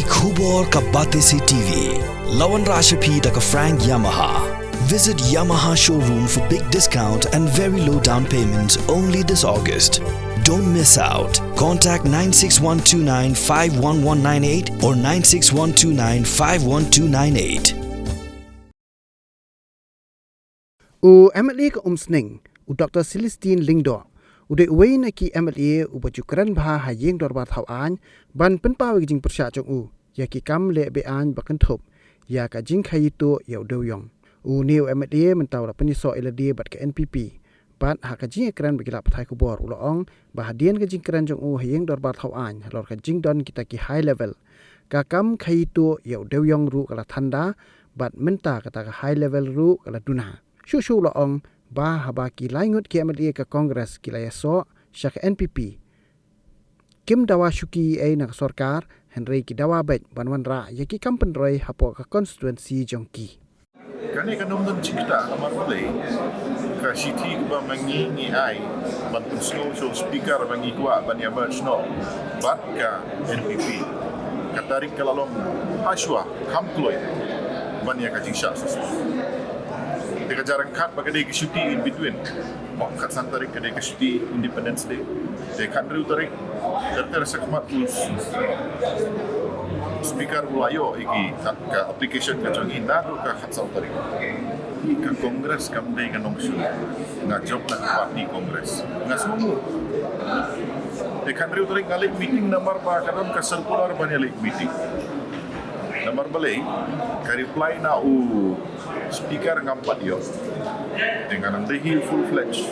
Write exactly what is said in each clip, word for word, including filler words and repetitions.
Khubor ka Batesi T V. La wanrah sha phi da ka Frank Yamaha. Visit Yamaha showroom for big discount and very low down payment only this August. Don't miss out. Contact nine six one two nine five one one nine eight or nine six one two nine five one two nine eight. U M L A ka Umsning, u Doctor Celestine Lyngdoh, u dei uwei na ki M L A uba ju kren bha ha ïing dorbar thaw aiñ ban pynpaw ïa ka jingpyrshah jong u ïa ki kam leh beaiñ ba kynthup ïa ka jingkhaïi tuh ïa u dewïong. Une u M L A mynta u la pynïasoh ïa lade bad ka N P P. Bad ha ka jingïakren bad ki lad pathai khubor u la ong ba hadien ka jingkren jong u ha ïing dorbar thaw aiñ halor ka jingdon kita ki high level, ka kam khaïi tuh ïa u dewïong ruh ka la thanda, bad mynta kata ka high level ruh ka la duna. Shuh shuh u la ong ba haba ki lai ngut ki M L A ka Congress ki la ïasoh sha ka N P P, kim dawa shuki ei na ka sorkar, hynrei ki dawa beit ban wanrah ïa ki kam pynroi hapoh ka constituency jong ki. Kane kan ym don jingktah namar balei ka shithi kaba ma ngi ngi ai ban pynsngew sha u speaker ba ngi kwah ban ïa merge noh bad ka N P P. Ka tarik ka la long hashwa kham kloi ban ïa ka jingshah shisha. Te ka jarang kat ba ka dei ka shuti in between. Mo, khatsan tarik ka dei ka shuti Independence Day. Te khathynriew tarik ter ter sa khmat u speaker u la ïoh ïa ki ka, ka application ka jong ngi naduh ka khatsaw tarik. Ïa ka Congress kam dei ka nongshun. Nga jop na ka party Congress. Nga sngewbha. Te khathynriew tarik nga leit meeting namar ba ka don ka circular ban ïa leit meeting. Namar balei ka reply na u speaker ngam pat ïoh. Te nga nang dei hi full fledged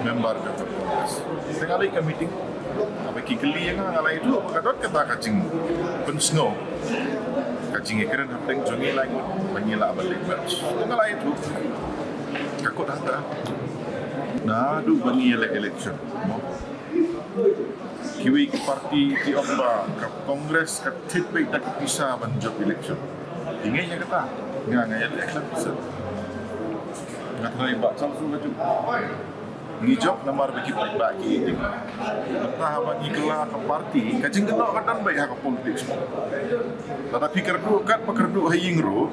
member jong ka Congress. Te nga leit ka meeting. Haba ki kylli ïa nga, nga la ïathuh ba ka don kata ka jingpynsngew, ka jingïakren hapdeng jong ngi lai ngut ba ngi lah ban leit merge. Te nga la ïathuh. Ka kut hangta naduh ba ngi ïaleh election. Mo, kiwei ki party ki ong ba ka Congress ka thied beit da ki pisa ban jop election. Ngi ngeit ïa kata. Nga, nga ïaleh election pisa. Nga tharai ba chal su ka jop. Ngi jop namar ba ki paidbah ki ïeit. Mynta haba ngi kylla ka party, ka jingkynnoh ka don beit ha ka politics. Lada phi kyrduh kat ba kyrduh ha ïing ruh,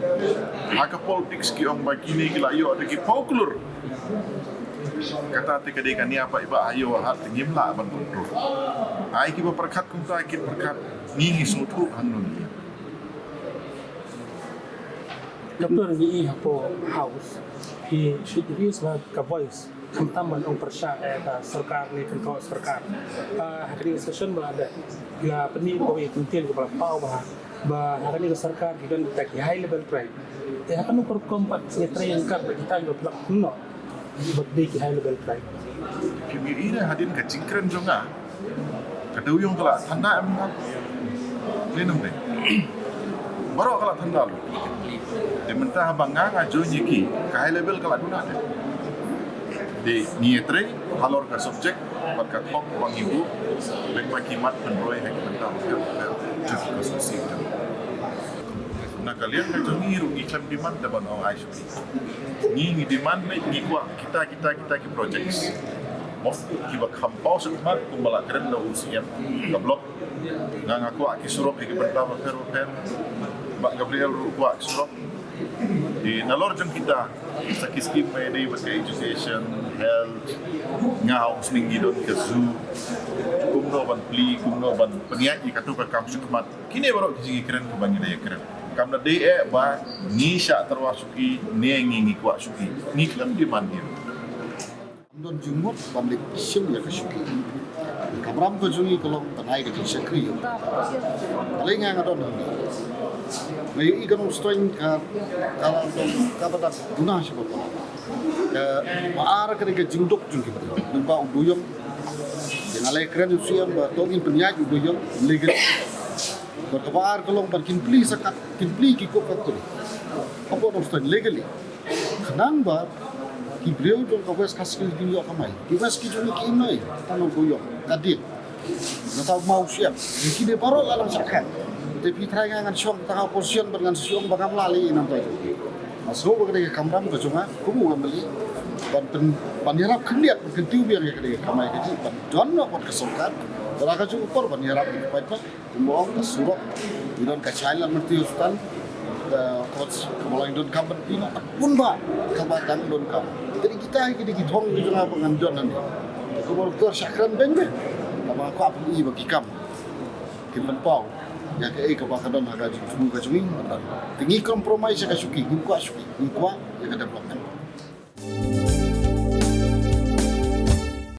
ha ka politics ki ong ba kine ki la ïoh da ki phew klur. Kata te ka dei ka nia paidbah ha ïoh ha te ngim lah ban control. Ai kiba pyrkhat kumta ki pyrkhat, ngi ngi sngewthuh hangno ngi. Doctor, ngi i hapoh House, ki, ki raise ba ka voice khamtam ban ong pyrshah ïa ka sorkar ne kyntoh sorkar. Ah, ha ka discussion ba la dep, la pyni kawei ka kyntien kaba la paw ba, ba ha kane ka sorkar ki don kita ki high level tribe. Te ha kano ka rukom pat ngi trei ryngkat bad kita kiba pynlong kumno ba dei ki high level tribe? Ki, ngi i ne hadien ka jingkren jong nga. Ka dewïong ka la thanda em ka? Lei nang dei. Baroh ka la thanda lut. Te mynta haba nga nga join ïa ki, ka high level ka la duna te. Te ngi ïatrei halor ka subject bad ka thong ba ngi buh, lyngba ki mat pynroi ha ki bynta jong ka constituency. Na ka liang ka jong ngi ruh ngi khlem demand da ban ong ai shuki. Ngi ngi demand beit, ngi kwah kita kita kita ki projects. Mo, kiba kham paw shuh kumba la kren da u C M ka block. Nga nga kwah ki surok ha ki bynta bapher bapher. Bah Gabriel ruh kwah ki surok. Te nalor jong kita sa ki skim ba ïadei bad ka education, health, nga ha Umsning ngi don ka zoo. Kumno ban plie, kumno ban pynïaid ïa kato ka kam sha khmat. Kine baroh ki jingkren kaba ngi la ïakren. Kam da dei eh ba ngi shah tyrwa shuki ne ngi ngi kwah shuki. Ngi khlem demand ïa. Don jingmut ban leit shim ïa ka shuki. Ka kamram ka jong ngi ka long ban ai ka jingshakri ïa u. Balei nga nga don hangne? Nga ïohi ka Nongstoiñ ka, ka la don kaba duna sha ba. Kaba ar ka dei ka jingduk jong ki briew. Naba u dewïong. Te nga la ïakren ïa u C M ba to ngin pynïaid u dewïong legally. Bad kaba ar ka long ban kin plie sa kat, kin plie ki coke factory hapoh Nongstoiñ legally. Khnang ba ki briew jong ka West Khasi Hills kin ïoh kamai. Ki West ki jong ngi ki im noh ei tang u dewïong. Ka dien. Nangta u maw u siap. Ngi kine baroh la nang shah khan. Te phi tharai nga ngan shong tang ha opposition bad ngan shu ong ba ngam lah leh namta jong ki. Nga sngew ba ka dei ka kamram ka jong nga kum u M L A ban pyn, ban ïarap khyndiat ban kyntiew biang ïa ka dei ka kamai kajih ban don noh bad ka sorkar. Tara ka jong u por ban ïarap ïa ki paidbah, kumba ong ka surok, ngi don ka Child and Maternity Hospital, ka coach, kaba la ngi donkam ban pynlong, ta kumba kaba dang donkam. Te kita ki dei ki thong ki jong nga ba ngan don hangne. Kumba u doktor shah kren beiñ bha. Kaba nga kwah ban ïohi ba ki kam kin pynpaw ïa kaei kaba ka don ha ka jingthmu ka jong ngi ban don. Te ngi compromise ïa ka shuki, ngim kwah shuki, ngi kwah ïa ka development.